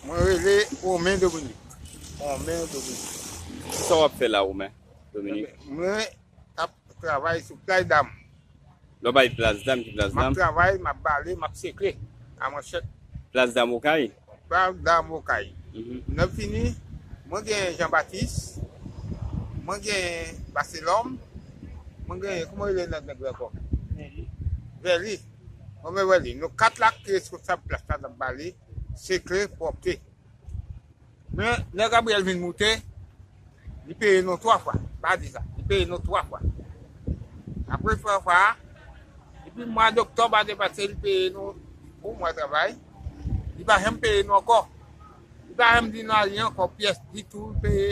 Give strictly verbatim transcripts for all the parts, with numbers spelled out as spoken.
Mwen rele Romain Dominique. Romain Dominique. Sa w ap fè la, Romain Dominique? Mwen ap travay sou Plas Dam. Lè w pale Plas Dam, ki Plas M ap Dam? Travay, m ap bale, m ap sekle a manchèt. Plas Dam Okay? Plas Dam Okay. Mhm. Lè m fini, mwen gen Jean Baptiste, mwen gen Baselòm, mwen gen, kòman rele nèg nèg la ankò? Vèli. Mwen men Vèli. Nou kat la ki responsab plas la n ap bale, sekle, pwòpte. Men lè Gabriel vin moute, li peye nou twa fwa. Pa di sa. Li peye nou twa fwa. Apre twa fwa, depi mwa doktòb ane pase, li peye nou pou mwa travay. Li pa janm peye nou ankò. Li pa janm di nou anyen ankò, pyès ditou, li peye.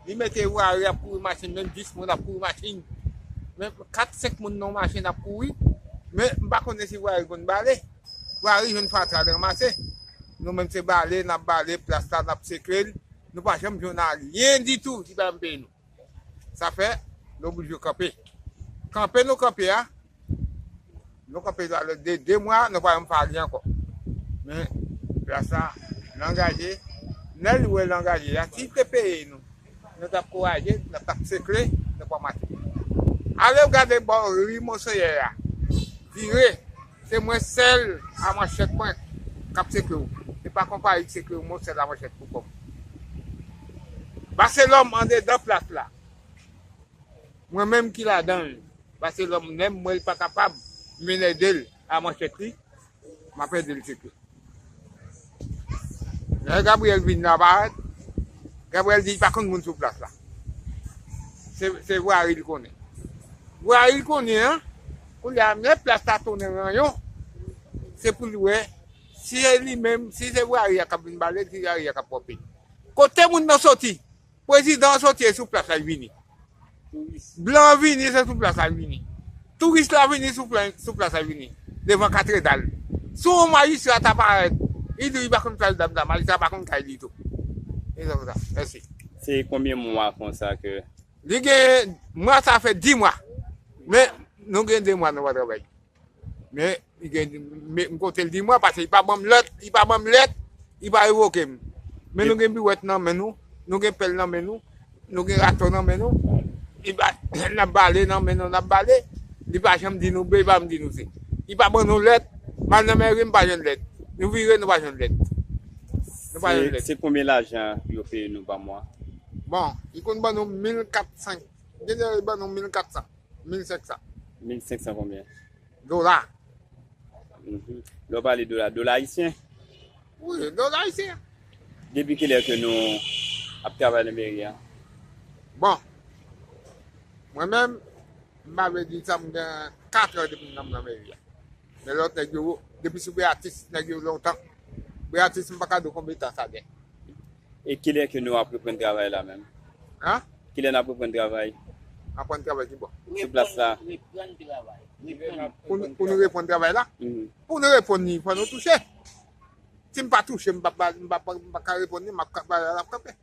Li mete vwari ap kouri machin, menm dis moun ap kouri machin. Men kat, senk moun nan machin ap kouri. Men m pa konnen si vwari konn bale. Vwari jwenn fatra l ranmase. Nou menm se bale, n ap bale plas la, n ap sekle l. Nou pa janm jwenn anyen ditou ki pa janm peye nou. Sa fè, nou oblije kanpe. Kanpe nou kanpe a, nou kanpe la de, de mwa, nou pa janm fè anyen ankò. Men, plas la, l angaje, lè l wè l angaje a, si l te peye nou, nou t ap kouraje, nou t ap sekle, nou pa mache. Ale w gade bò ri Monseyè a, vire, se mwen sèl a manchèt mwen k ap sekle w. Se pa konpayi k sekle w, mwen sèl a manchèt pou kò m. Baselòm andedan plas la. Mwen menm ki ladan l. Baselòm menm, mwen l pa kapab, m vin ede l a manchèt li, m ap ede l sekle. Lè Gabriel vin la parèt, Gabriel di li pa konn moun sou plas la. Se, se vwari l konnen. Vwari l konnen an, kounye a, lè plas la tounen ranyon, se pou l wè, si se li menm, si se vwari a k ap vin bale l, si vwari a k ap pwòpte. Kote moun nan soti? Prezidan an soti e sou plas la l vini. Blan an vini, se sou plas la l vini. Touris la vini sou pla-, sou plas la l vini. Devan katredal. Si yon majistra ta parèt, li di li pa konn Plas Dam la, majistra pa konn kay li tou. E sa konsa. Mèsi. Se konbyen mwa konsa ke Li gen, mwa sa fè dis mwa. Men, nou gen de mwa nou pa travay. Men, li gen, men, m kote l di mwen, paske li pa ban m lèt, li pa ban m lèt, li pa revoke m. Men nou gen biwèt nan men nou, nou gen pèl nan men nou, nou gen rato nan men nou. Li pa, n ap bale nan men nou, n ap bale. Li pa janm di nou B, li pa janm di nou C. Li pa ban nou lèt, m al nan mèri, m pa jwenn lèt. Nou vire, nou pa jwenn lèt. Nou pa jwenn se, lèt. Se konbyen lajan yo peye nou pa mwa? Bon, li konn ban nou mil kat san. Genlè li ban nou mil kat san, mil senk san. Mil senk san konbyen? Dola. Mhm. Lè w pale dola, dola ayisyen? Wi, dola ayisyen. Depi kilè ke nou ap travay nan meri a? Bon, mwen menm, m pa vle di sa, m gen kat an depi m nan meri a. Men lòt nèg yo, depi sou Beatrice, nèg yo lontan. Beatrice, m pa ka di w konbyen tan sa gen. E kilè ke nou ap reprann travay la menm? An? Kilè n ap reprann travay? Aprann travay ki bò? Sou plas la. Pou, n- pou nou reprann travay la? Mhm. Pou nou reprann li, fò nou touche. Si m pa touche, m pa, pa, m pa, pa, m pa ka reprann li, m ap ka- ba- l ap kanpe.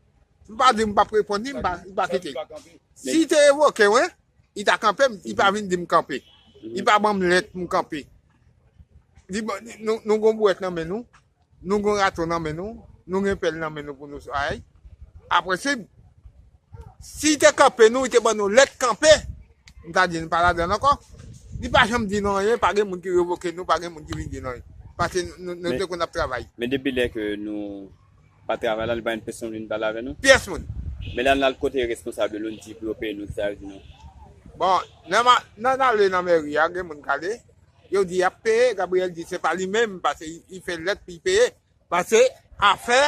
M pa di m p ap reprann li, m pa, m pa kite. Si te revoke w, wi, li ta kanpe m, li pa vin di m kanpe. Li pa ban m lèt pou m kanpe. Li ban- nou, nou gon bwèt nan men nou, nou gon rato nan men nou, nou gen pèl nan men nou pou nou ay. Apre se, si li te kanpe nou, li te ban nou lèt kanpe, m ta di n pa ladan l ankò. Li pa janm di nou anyen, pa gen moun ki revoke nou, pa gen moun ki vin di nou anyen. Paske nou, nou te konn ap travay. Men depi lè ke nou pa travay la, nou pa gen pèsonn vin pale avè nou? Pyès moun. Men lè n al kote responsab yo, nou di pou yo peye nou, sa yo di nou? Bon, nan ma- nan ale nan mèri a, gen moun k ale, yo di y ap peye, Gabriel di se pa li menm, paske li fè lèt pou li peye. Paske afè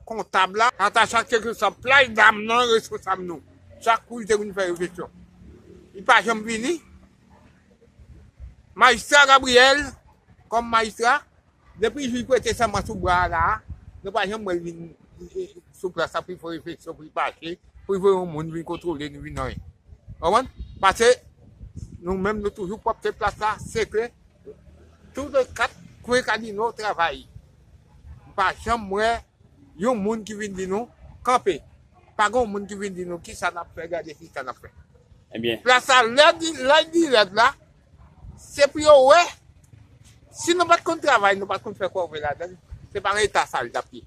kontab la, ata chak kèlkeswa plaj dam nan responsab nou. Chak kou li te vin fè refleksyon. Li pa janm vini. Majistra Gabriel, kòm majistra, depi jou li prete sèman sou bra a la a, nou pa janm wè l vin sou plas la pou l fè refleksyon, pou l mache, pou l voye yon moun vin kontwole nou, vin anyen. Konprann? Paske nou menm nou toujou pwòpte plas la, sekle, tout le kat kwen kadino travay. M pa janm wè yon moun ki vin di nou kanpe. Pa gen yon moun ki vin di nou kisa n ap fè, gade kisa n ap fè. Ebyen, Plas la, lè di, lè di lèd la, se pou yo wè. Si nou pa t konn travay, nou pa t konn fè kòve ladan l, se pa nan eta sa l t ap ye.